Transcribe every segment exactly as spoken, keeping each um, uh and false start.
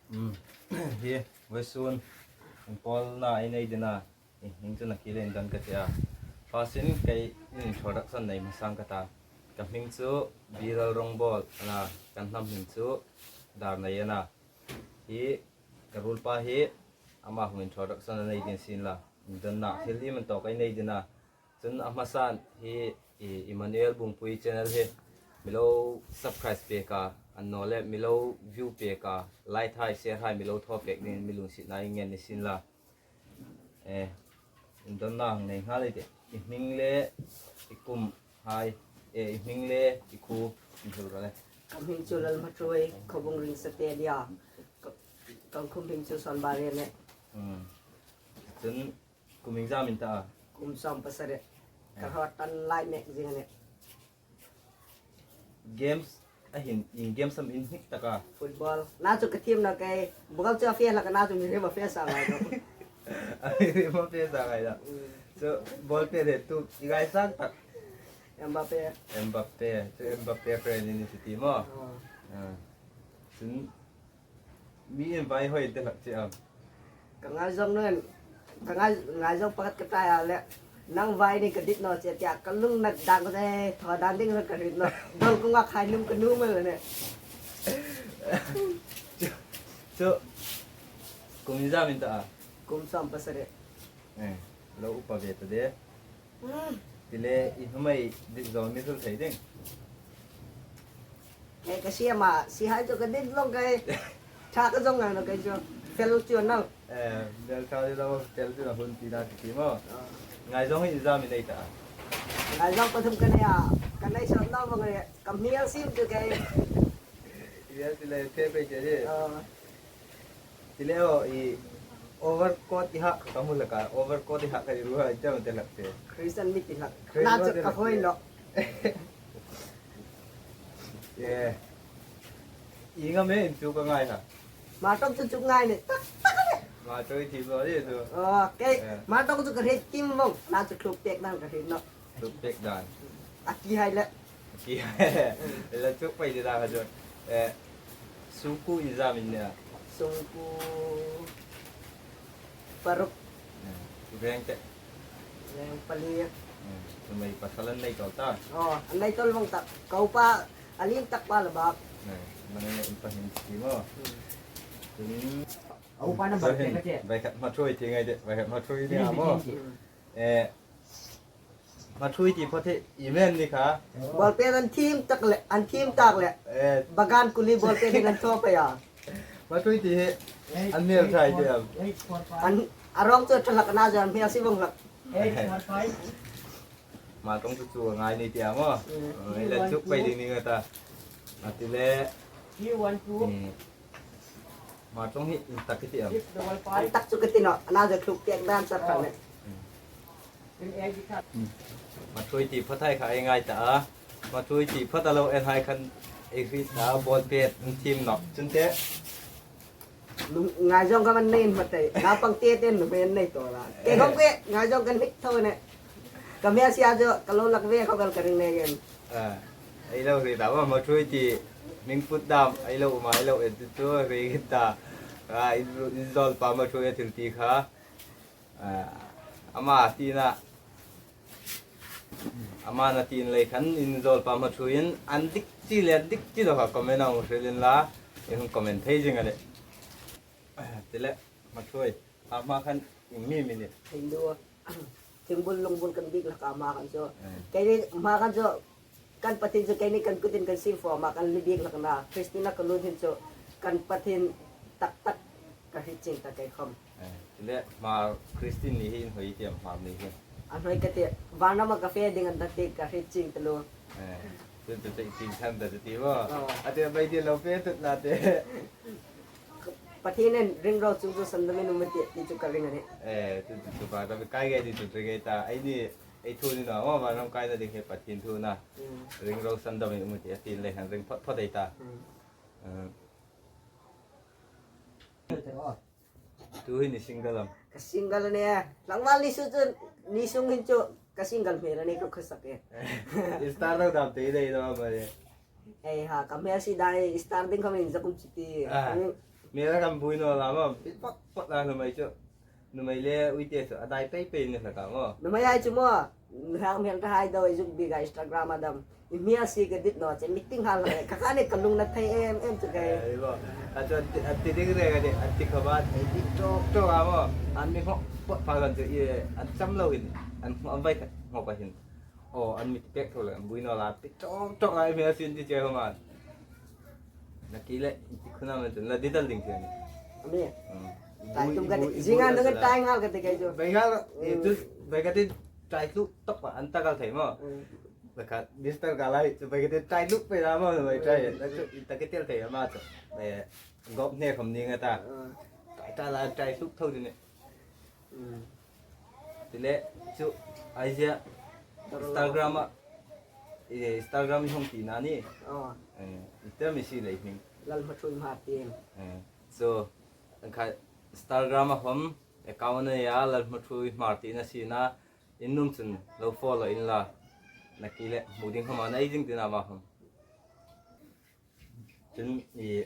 Hmm. Hi, vawisun, inpawlna ei nei ding a, i hming chu nakie le indon ka ti a. First-in kei introduction nei hmasa ka ta. Ka hming chu Biral Rongbawl a na, kan hnam hming chu Darnei a na. Hi, ka ruolpa hi, ama hung introduction a nei ding sin la. Indonna, thil hi man tawk ei nei ding a. Chun a hmasan hi, i, Emmanuel Bungpui channel hi mi lo subscribe pek a, annawleh mi lo view pek a, like hai, share hai mi lo thaw pek dingin mi lungsietna ei ngen ni sin la. Eh, indonna hang nei nghal ei tih. I hming le i kum hai, eh, i hming le i khuo inhil ro le. Ka hming chu Lalhmaṭhuoi, Khawbung Ringsate a nih. Ka, ka khuo hming chu Sonbari a nih. Hmm. Chun kum iengzam in ta a? Kum sawm pasari. Ka hraw tan lai mek zing a nih. Games a hin, ieng games am in hnik tak a? Football. Na chu ka thiem naw kei. Ball chu a fe hlak a, na chu mi hrim a fe sa ngai naw. A mi hrim a fe sa ngai naw. Mm. Chu ball pet le tu i ngaisang tak. Mbappe. Mbappe. Chu Mbappe friend i ni ti maw? Oh. Ah. Chun mi in vai hoi te hlak che am? Ka ngaizawng nun, ka ngai, ngaizawng pakhat ka try a le, nang vai ni ka dit naw che tia, ka lung na dang che, thaw dan ding ka hriet naw. Dol kung a khai num ka num le ne. Chu, chu, kum iengzam in ta a? Kum sawm pasari. Eh, lo upa ve ta de. Hmm. Ti le, i hnuoi dit zo mi hril thei ding. Kei ka siam a, si hai chu ka dit lawm kei. Ṭha ka zong ngai naw kei chu. Fel chu naw. Eh, fel ṭha chu naw, fel chu naw hun ti na ti ti maw. Ah. Ngaizawng hi iengzam i nei ta? Ngaizawng pathum ka nei a. Ka nei sawt naw vawng le. Ka hmel sim chu kei. Hmel ti le, fe pei che di. Ah. Ti le aw, i overcoat i hak ka hmu hlak a, overcoat i hak ka i ruol a, i chang te hlak te. Christian mi ti hlak. Christian na mi chu ti ka hlak hoi te. Lo. Yeah. Ieng am ei in chu ka ngai ha. Hma ṭawng chu chu ngai ni. Tak, tak ni. Hma ṭawng i ti zo ni chu. Oh, kei. Yeah. Hma ṭawng chu ka hriet kim vawng. Na chu thluk pek dan ka hriet naw. Thluk pek dan. A ki hai le. Ki hai le. La chuk pei di da ka chu. Eh, sungkuo iengzam in nei a? Sungkuo paruk. Eh, veng te? Veng pali. Eh, chu mei pasal an nei tawl ta? Oh, an nei tawl vawng ta. Ka upa, a lien tak pa la bak. Eh, man nei in pa hin ti maw. Hmm. Chun a upa number te ka che. Vai khat Hmaṭhuoi ti ngai de, vai khat Hmaṭhuoi ti a maw. Hmm. Eh, Hmaṭhuoi ti phawt hi i men ni kha. Ball pet an thiem tak le, an thiem tak le. Eh. Bagan kuli ball pet ding an thaw pei a. Hmaṭhuoi ti hi an hmel ṭha i ti am? An, a rawng chu ṭha hlak a, na chu an hmel si vawng hlak. Hma ṭawng chu chu a ngai ni ti am aw? Mm. Eh, la chuk pei ding ni nga ta. A ti le. Eh. Hma ṭawng hi in tak i ti am? An tak chu ka ti naw, a na chu thluk pek dan sar khan ne. Hmm. Hmaṭhuoi ti phawt hai kha ei ngai ta a. Hmaṭhuoi ti phawt a lo en hai khan ei hriet ta, ball pet in thiem naw. Chun te. Ngaizawng ka man nei in hma te. Naupang te ten nu men nei tawl a. Kei khom kei ngaizawng kan hnik tho ne. Ka hmel si a chu ka lo lak ve khawm el ka ring nei em. Ah, ei lo hriet ta maw, Hmaṭhuoi ti hming put dam, ei lo um a, ei lo en chu hriet ta. Ah, in, in zawlpa Hmaṭhuoi a thil ti kha. Ah, ama tina, ama na tin lei khan in zawlpa Hmaṭhuoi in an dik chi le dik chi lo kha comment a hung hril inla, in hung comment thei zing a nih. Ti le, Hmaṭhuoi, a hma khan ieng mi mi ni? Hindu. Thingbul lungbul kan biek hlak a hma khan chu. Eh. Keini hma khan chu kan Pathien chu keini kan kutin kan siem fawm a, kan li biek hlak a na. Christian-a ka lut hin chu kan Pathien tak tak ka hriet chieng ta kei khom. Eh, le Hmar Christian ni hi in hoi ti am, Hmar ni hi? A hoi ka ti, van rama ka fe ding an ta ti ka hriet chieng ta lo. Eh, tu tu te ting san ta ti bo. Oh. A te bai ti lo fe tut na te. Pathienin ring ro chu chu sandamin um ti, ti chu ka ring a nih. Eh, chu chu chu pa ta kai ge ti chu ring ta. Eini, ei thu ni naw, van ram kaina ding hi Pathien thu a na. Mm. Ring ro sandamin um ti, a tin lei han ring phawt phawt ei ta. Mm. Eh. Tu hi ni single am? Ka single a nih. Tlangval ni su chu, ni sung hin chu ka single hmel a nih ka khawsak e. Star lo dam te dei lo ma le. Ei ha, ka hmel si dai, star ding khom in zakum chi ti. Ah. Ang, Mera kan bui naw la maw. Pit pak pak la nuhmei chu. Nuhmei le uite chu a dai pei pei ni hlak a maw. Nuhmei hai chu maw. Hang hmel ta hai do zuk bik a Instagram a dam. I hmia si ka dit naw che meeting hal le. Ka ka ne ka lung na thei em em chu kai. Eh, bo. A chu a ti, a ti ding re ka ti, a ti kha ba, a ti tok tok a maw. An mi hawk pot pha kan chu i an cham lo hin. An, an vai khat hawk a hin. Oh, an mi ti pek tho le, an bui naw la, ti ṭawng ṭawng ai hmel sin ti che ho man. Na ki le, ti khuna man chun la di dal ding thian. Ami. Hmm. Tai tum ka ti, zinga nung tai ngal ka ti kai chu. Bai ngal, eh, tu, bai ka ti tai tu tok pa an ta kal thei maw. Hmm. Ba ka, Mister Kalai, tu bai ka ti tai luk pe la maw, bai tai. La tu, ta ke tel thei ma chu. Eh, gop ne khom ni nga ta. Hmm. Tai ta la tai luk tho di ne. Hmm. Ti le, chu, ai zia, Instagram a, eh, Instagram i hung ti na ni. Oh. Eh, i tel mi si le hming. Lalhmathuoi Hmartin. Eh, so, an kha Instagram a hom, account a ya, Lalhmathuoi Hmartin a si na, in nung chun lo follow in la. Na ki le, hmu ding hom a na i ding ti na ma hom. Chun i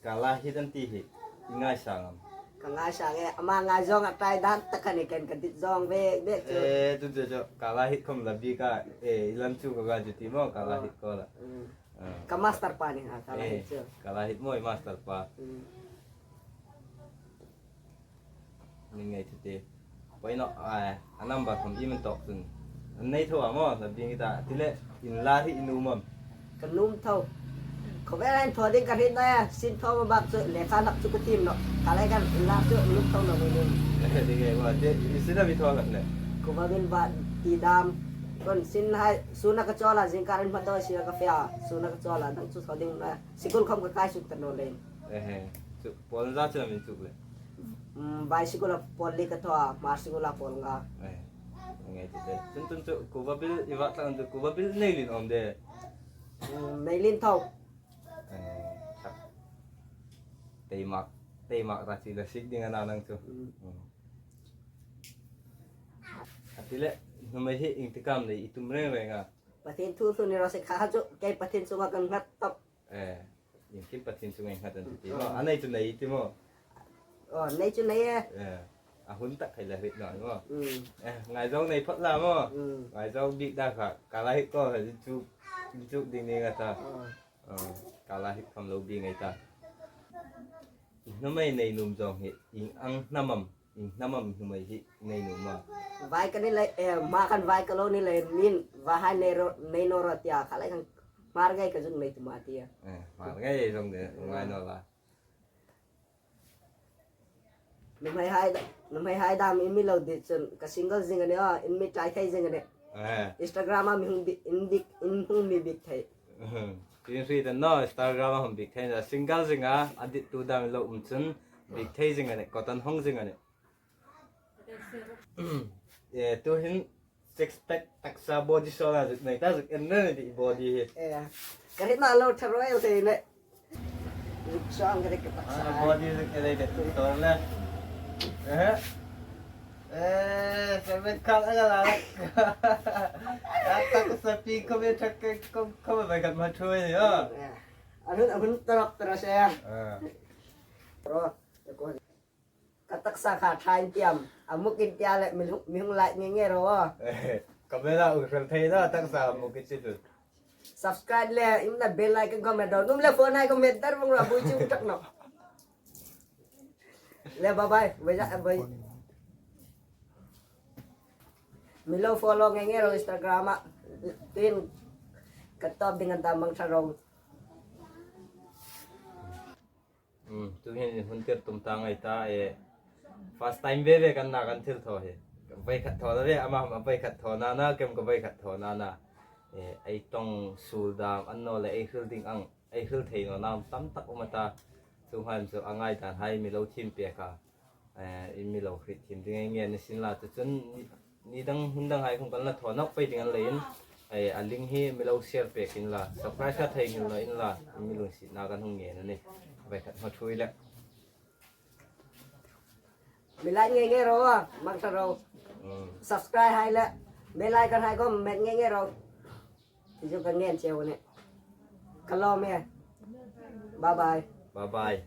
Kala hit an ti hi, i ngaisang am? Ka ngaisang e, ama ngai zong a tai dan tak a ni ken ka dit zong ve, ve chu. Eh, tu chu chu, Kala hit khom la bi ka, eh, i lam chu ka ga chu ti maw, Kala hit ko la. Mm. Ah. Ka master pa ni ha, Kala hit chu. Kala hit maw, i master pa. Mm. Ni ngai chu te. Poi no, a, a number khom i man tok chun. An nei tho a maw, la bing ta. Ti le, in la hi i nuom am? Ka nuom tho. Khawvel an thaw ding ka hriet naw a, sin thaw ma bak chu, lekha lak chu ka thiem naw. Ka lai kan in la chu nuom tho naw ni. Ti ngai maw, te, i sin a mi thaw lak le. Khawvel ba ti dam. Kon sin hai, sun a ka chawl a, zingkar in hma thaw sin a ka fe a, sun a ka chawl a, dang chu thaw ding naw. Sikul khom ka kai suk ta naw le. Ehe, chu, pawl za chu min chuk le. Mm, bai sikul a pawl li ka thaw a, Hmar sikul a pawl nga. Eh, ngai chu te. Chun chun chu, kuva bil i va tlang chu, kuva bil nei lin om de. Mm, nei lin tho. Eh, tak. Tei mak, tei mak ra chi la sik ding a na nang chu. Mm. Mm. A ti le, nuhmei hi ieng ti kam nei i tum reng reng a. Pathien thu thu ni raw se kha chu, kei Pathien chunga kan nghat tawp. Eh, iengkim Pathien chunga i nghat an ti ti maw. A nei chu nei ti maw. Oh, nei chu nei e. Eh, a hun tak khai la hriet naw maw. Mm. Eh, ngai zong nei phot la maw. Mm. Ngai zong bik da kha, Kala hit ko kha chu, chu ding ni nga ta. Oh. Oh, Kala hit khom lo bi ngai ta. Nuhmei nei nuom zong hi, ieng ang hnam am. Ieng hnam am nuhmei hi nei nuom a? Vai ka ni le, eh, ma kan vai ka lo ni le, min va hai nei ro, nei naw ro tia, kha lai kan Hmar ngai ka zuk nei tum a tia. Eh, Hmar ngai zong de, ngai naw la. Nuhmei hai da, nuhmei hai dam in mi lo dit chun, ka single zing a ni a, in mi try thei zing a ni. Eh. Instagram a mi hung bi, in bik, in hung mi bik thei. Tin hri dan naw, Instagram a hung bik thei na, single zing a, a dit tu dam lo um chun, bik thei zing a ni, kotan hong zing a ni. Eh, tu hin six pack taksa body so la zuk nei ta zuk en nei ti body hi. Eh, ka hriet na lo tharuol thei ne. Zuk sang ka hriet ka taksa. Ah, body zuk en nei ti tu to le. Eh. Eh, seven kal aga la. A taksa pi ko me thak ke ko ko me bai kat ma thui yo. Eh. A hun, a hun tarap tara se. Ah. Ro, ko Ka taksa kha thain tiam, a muk in tia le mi hung, mi hung like nge nge ro. Kamera u fel thei da taksa muk in chi tu. Subscribe le, im na bell icon ko me do. Num le phone ai ko me dar mong ra bui chi tak no. Le bye bye, bye bye. Mi lo follow nge nge ro Instagram a. Tin ka top ding an ta mang tha ro. Um, tu hin hun tir tum ta ngai ta e. First time ve ve kan na kan thil thaw hi. Vai khat thaw na ve, ama, ama vai khat thaw na na, kem ka vai khat thaw na na. E, ei tong sul dam, an naw le ei hril ding ang, ei hril thei naw nam tam tak um a ta. Chu hman chu a ngai dan hai mi lo thim pek a. Eh, in mi lo hriet thiem ding nge nge ni sin la, chu chun ni, ni dang, hun dang hai khom kan la thaw nawk pei ding an leiin, eh, a link hi mi lo share pek in la, subscribe ka thei ngil naw in la, in mi lungsietna kan hung ngen a nih. Vai khat hma thui le. Mi like nge nge ro a, mang tha ro. Mm. Subscribe hai le, bell icon hai khom met nge nge ro. Ti chu ka ngen cheu a nih. Ka lawm e. Bye bye. Bye bye.